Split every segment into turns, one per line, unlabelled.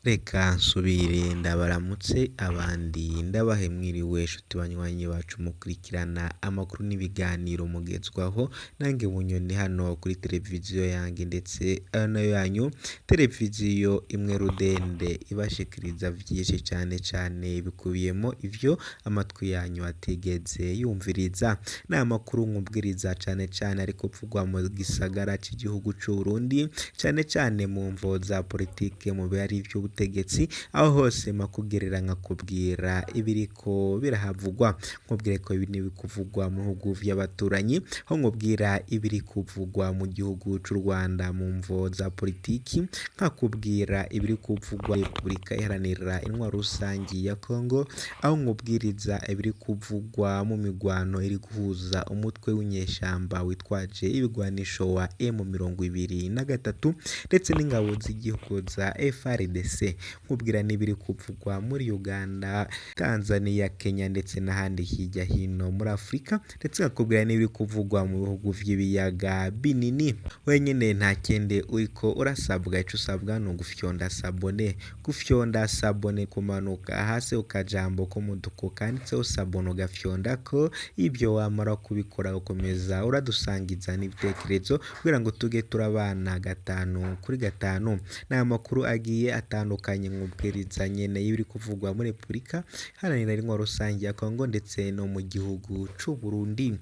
Reka nsubire ndabaramutse abandi ndabahe mwiriwe nshuti banywanyi bacu mukurikirana amakuru n'ibiganiro mugezwaho nange Bunyoni hano kuri televiziyo yange ndetse nayo yanyu, televiziyo imwe rudende ibashikiriza vyinshi cane cane bikubiyemo ivyo amatwi yanyu atigeze yumviriza. Ni amakuru nkubwiriza cane cane ariko avugwa mu gisagara c'igihugu c'Uburundi, cane cane mu mvo za politike mu bihari vy'ubutegetsi, aho hose mpakugerera nkakubwira ibiriko birahavugwa, nkubwire ko ibiri kuvugwa mu bihugu vy'abaturanyi, aho nkubwira ibiri kuvugwa mu gihugu c'u Rwanda mu mvo za politiki, nkakubwira ibiri kuvugwa Repubulika Iharanira Intwaro Rusangi ya Kongo, aho nkubwiriza ibiri kuvugwa mu migwano iri guhuza umutwe w'inyeshamba witwaje ibigwanisho wa M23 ndetse n'ingabo z'igihugu za FARDC, nkubwira n'ibiri kuvugwa muri Uganda, Tanzania, Kenya ndetse n'ahandi hirya hino muri Afurika, ndetse nkakubwira n'ibiri kuvugwa mu bihugu vy'ibiyaga binini. Wenyene nta kindi uriko urasabwa, ico usabwa ni ugufyonda sabone, gufyonda sabone kumanuka hasi ku kajambo k'umutuku kanditseho sabone ugafyondako, ivyo wamara kubikora ukomeza uradusangiza n'ibitekerezo kugira ngo tuge turabana gatanu kuri gatanu. Ni amakuru agiye atandukanye nkubwiriza nyene y'ibiri kuvugwa muri Repubulika Iharanira Intwaro Rusangi ya Kongo ndetse no mu gihugu c'Uburundi.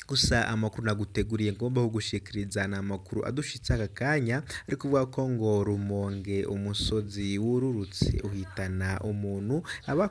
Gusa amakuru naguteguriye ngomba kugushikiriza ni amakuru adushitse aka kanya, ari kuvuga ko ngo Rumonge umusozi wururutse uhitana umuntu,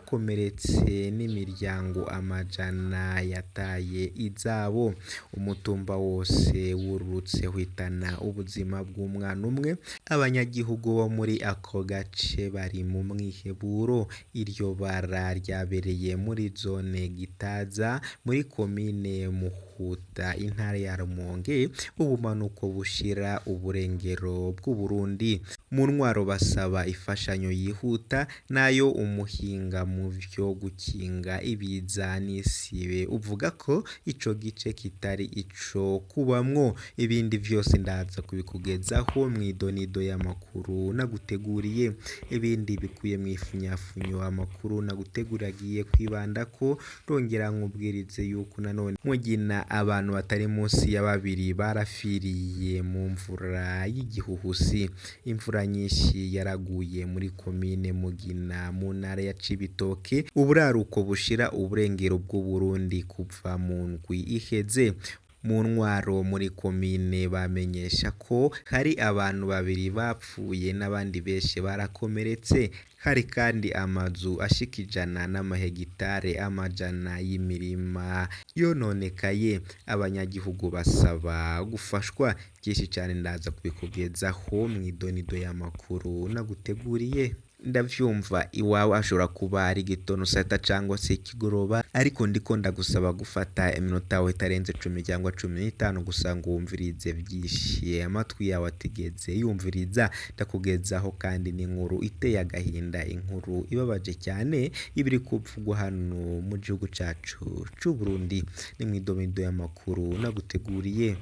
abakomeretse n'imiryango amajana yataye izabo. Umutumba wose wururutse uhitana ubuzima bw'umwana umwe, abanyagihugu bo muri ako gace bari mu mwiheburo. Iryo bara ryabereye muri zone Gitaza muri komine Muhuta intara ya Rumonge, ubumanuko bushira uburengero bw'Uburundi. Mu ntwaro basaba imfashanyo yihuta nayo umuhinga mu vyo gukinga ibiza n'isibe uvuga ko ico gice kitari ico kubamwo. Ibindi vyose ndaza kubikugezaho mw'idonido y'amakuru naguteguriye. Ibindi bikubiye mw'ifunyafunyo amakuru naguteguriye agiye kwibandako, ndongera nkubwirize yuko nanone Mugina abantu batari munsi ya babiri barafiriye mu mvura y'igihuhusi. Imvura nyinshi yaraguye muri komine Mugina mu ntara ya Cibitoke, uburaruko bushira uburengero bw'Uburundi kuva mu ndwi iheze. Mu ntwaro muri komine bamenyesha ko hari abantu babiri bapfuye n'abandi benshi barakomeretse. Hari kandi amazu ashika ijana n'amahegitare amajana y'imirima yononekaye. Abanyagihugu basaba gufashwa. Vyinshi cane ndaza kubikugezaho mw'idonido y'amakuru naguteguriye. Ndavyumva iwawe hashobora kuba ari igitondo sata cangwa se ikigoroba, ariko ndiko ndagusaba gufata iminota yawe itarenze cumi cyangwa 15 gusa ngo wumvirize vyinshi amatwi yawe atigeze yumviriza. Ndakugezaho kandi n'inkuru iteye agahinda, inkuru ibabaje cyane y'ibiri kuvugwa hano mu gihugu cacu c'Uburundi. Ni mw'idomido y'amakuru naguteguriye.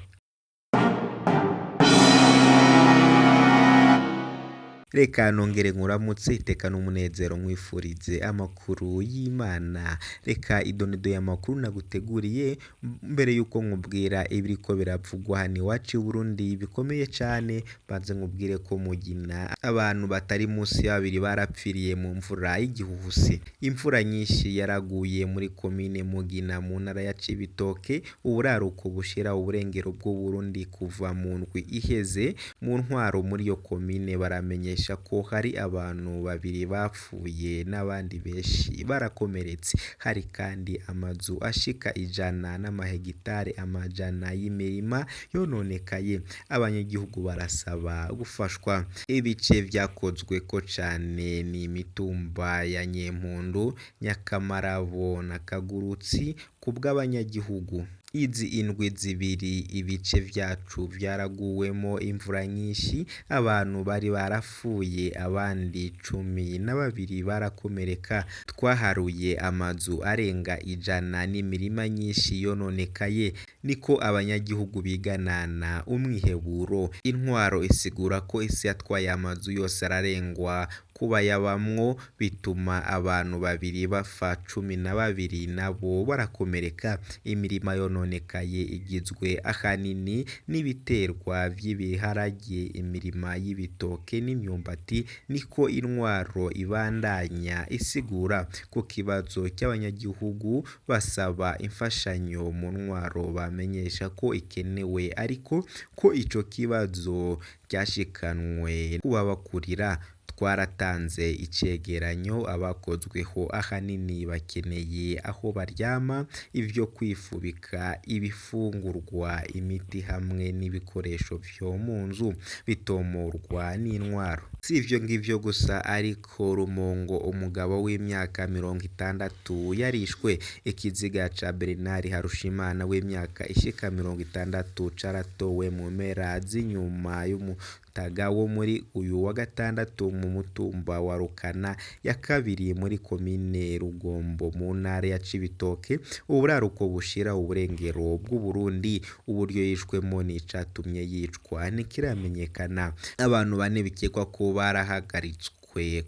Reka nongere nkuramutse iteka n'umunezero nkwifurize amakuru y'Imana. Reka idonido y'amakuru naguteguriye mbere yuko nkubwira ibiriko biravugwa hano iwacu i Burundi bikomeye cane, mbanze nkubwire ko Mugina abantu batari munsi ya babiri barapfiriye mu mvura y'igihuhusi. Imvura nyinshi yaraguye muri komine Mugina mu ntara ya Cibitoke, uburaruko bushira uburengero bw'Uburundi kuva mu ndwi iheze. Mu ntwaro muri iyo komine baramenyesha ko hari abantu babiri bapfuye n'abandi benshi barakomeretse. Hari kandi amazu ashika ijana n'amahegitare amajana y'imirima yononekaye. Abanyagihugu barasaba gufashwa. Ibice vyakozweko cane ni imitumba ya Nyempundu, Nyakamarabo na Kagurutsi kubw'abanyagihugu. Izi indwi zibiri ibice vyacu vyaraguwemo imvura nyinshi, abantu bari barapfuye abandi 12 barakomereka. Twaharuye amazu arenga ijana n'imirima nyinshi yononekaye, niko abanyagihugu biganana umwiheburo. Intwaro isigura ko isi yatwaye amazu yose ararengwa kubayabamwo, bituma abantu babiri bafa, 12 nabo barakomereka. Imirima yononekaye igizwe ahanini n'ibiterwa vy'ibiharage, imirima y'ibitoke n'imyumbati, niko intwaro ibandanya isigura. Ku kibazo cy'abanyagihugu basaba imfashanyo mu ntwaro, bamenyesha ko ikenewe ariko ko ico kibazo ryashikanwe kubabakurira. Twaratanze icegeranyo, abakozweho ahanini bakeneye aho baryama, ivyo kwifubika, ibifungurwa, imiti hamwe n'ibikoresho vyo mu nzu, bitomorwa n'intwaro. Si ivyo ngivyo gusa ariko, Rumongo umugabo w'imyaka 60 yarishwe. Ikiziga ca Bernard Harushimana w'imyaka ishika 60 caratowe mu mpera z'inyuma y'umutaga wo muri uyu wa gatandatu mu mutumba wa Rukana ya kabiri muri komine Rugombo mu ntara ya Cibitoke, uburaruko bushira uburengero bw'Uburundi. Uburyo yishwemo n'icatumye yicwa ntikiramenyekana. Abantu bane bikekwa ko barahagaritswe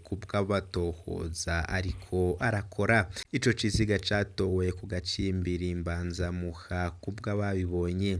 kubw'abatohoza ariko arakora. Ico ciziga catowe ku gacimbiri Mbanzamuha kubw'ababibonye.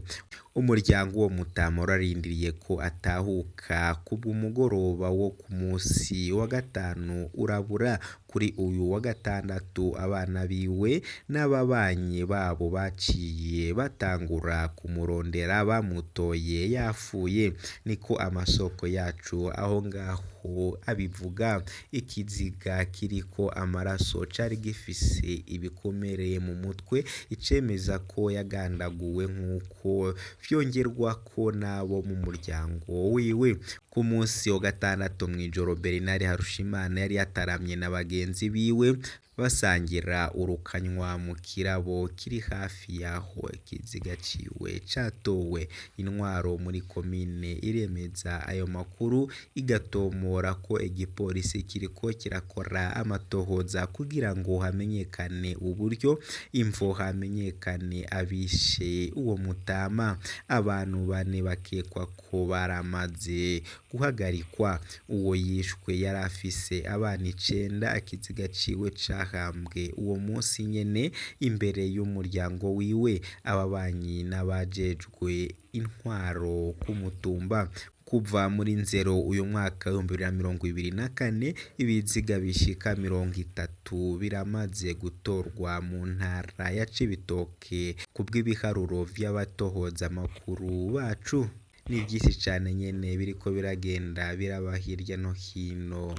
Umuryango w'uwo mutama urarindiriye ko atahuka kubw'umugoroba wo ku musi wa gatanu urabura. Kuri uyu wa gatandatu abana biwe n'ababanyi babo baciye batangura kumurondera, bamutoye yapfuye, niko amasoko yacu aho ngaho abivuga. Ikiziga kiriko amaraso cari gifise ibikomere mu mutwe, icemeza ko yagandaguwe nk'uko vyongerwako n'abo mu muryango wiwe. Ku musi wa gatandatu mw'ijoro, Bernard Harushimana yari yataramye na bagenzi biwe basangira urukanywa mu kirabo kiri hafi y'aho ikiziga ciwe catowe. Intwaro muri komine iremeza ayo makuru, igatomora ko igipolisi kiriko kirakora amatohoza kugira ngo hamenyekane uburyo, imvo, hamenyekane abishe uwo mutama. Abantu bane bakekwa ko baramaze guhagarikwa. Uwo yishwe yari afise abana 9, ikiziga ciwe cahambwe uwo munsi nyene imbere y'umuryango wiwe, ababanyi n'abajejwe intwaro ku mutumba. Kuva muri Nzero uyu mwaka 2024, ibiziga bishika 30 biramaze gutorwa mu ntara ya Cibitoke kubw'ibiharuro vy'abatohoza amakuru bacu. Ni vyinshi cane nyene biriko biragenda biraba hirya no hino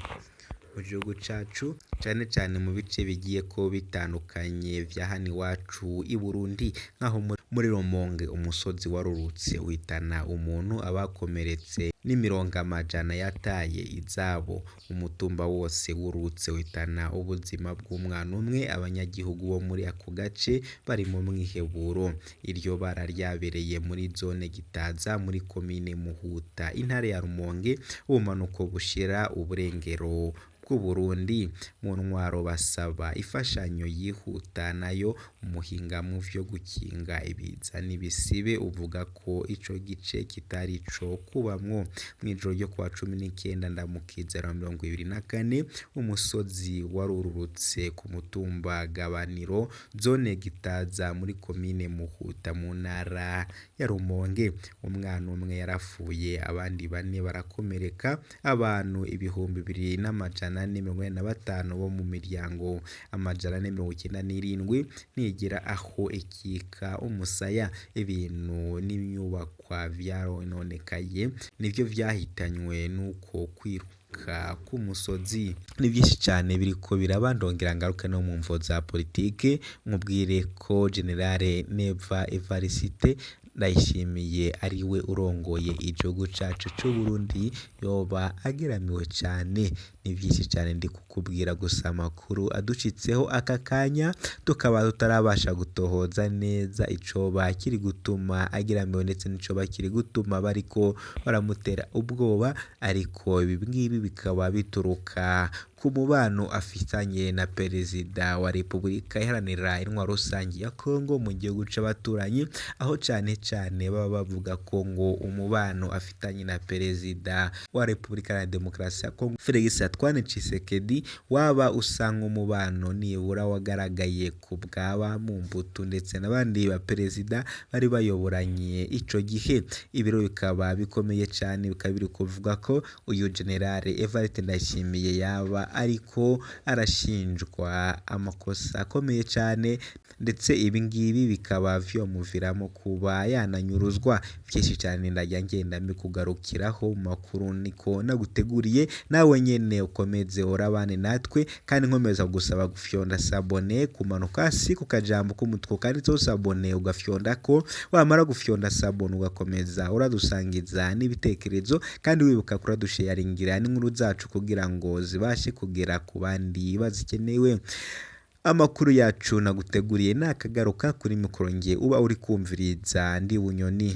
mu gihugu cacu, cane cane mu bice bigiye ko bitandukanye vya hano iwacu i Burundi, nk'aho muri Rumonge umusozi warurutse uhitana umuntu, abakomeretse n'imirongo amajana yataye izabo. Umutumba wose wurutse uhitana ubuzima bw'umwana umwe. Abanyagihugu bo muri ako gace bari mu mwiheburo. Iryo bara ryabereye muri zone Gitaza muri komine Muhuta, intara ya Rumonge, ubumanuko bushira uburengero bw'Uburundi. Mu ntwaro basaba imfashanyo yihuta, nayo umuhinga mu vyo gukinga ibiza n'ibisibe uvuga ko ico gice kitari ico kubamwo. Mw'ijoro ryo kuwa 19 Ndamukiza 2024, umusozi warurutse ku mutumba Gabaniro, zone Gitaza muri komine Muhuta mu ntara ya Rumonge. Umwana umwe yarapfuye, abandi bane barakomereka. Abantu 2445 bo mu miryango 497 ntigira aho ikika umusaya. Ibintu n'inyubakwa vyarononekaye nivyo vyahitanywe n'uko kwiruka k'umusozi. Ni vyinshi cane biriko biraba. Ndongera ngaruke no mu mvo za politike, mubwire ko Generale Neva Evariste Ndayishimiye ariwe urongoye igihugu cacu c'Uburundi yoba ageramiwe cane. Ni vyinshi cane ndi kukubwira, gusa amakuru adushitseho aka kanya tukaba tutarabasha gutohoza neza icoba kiri gutuma ageramiwe ndetse n'icoba kiri gutuma bariko baramutera ubwoba, ariko ibi ngibi bikaba bituruka ku mubano afitanye na Perezida wa Repubulika Iharanira Intwaro Rusangi ya Kongo mu gihugu c'abaturanyi, aho cane cane baba bavuga ko ngo umubano afitanye na Perezida wa Repubulika Iharanira Demokarasi ya Kongo Felix Antoine Tshisekedi waba usa nk'umubano nibura wagaragaye ku bwaba Mobutu ndetse n'abandi baperezida bari bayoboranye ico gihe. Ibiro bikaba bikomeye cane, bikaba biri kuvuga ko uyu General Evariste Ndayishimiye yaba ariko arashinjwa amakosa akomeye cane, ndetse ibi ngibi bikaba vyomuviramo kuba yananyuruzwa. Vyinshi cane ndajya ngenda mbikugarukiraho mu makuru niko naguteguriye, nawe nyene ukomeze urabane natwe, kandi nkomeza gusaba gufyonda sabone, kumanuka hasi ku kajambo k'umutuku kanditseho sabone ugafyondako, wamara gufyonda sabone ugakomeza uradusangiza n'ibitekerezo, kandi wibuka kuradusharingira n'inkuru zacu kugira ngo zibashe kugera ku bandi bazikenewe. Amakuru yacu naguteguriye nakagaruka kuri mikoro nge uba uri kumviriza ndi Bunyoni.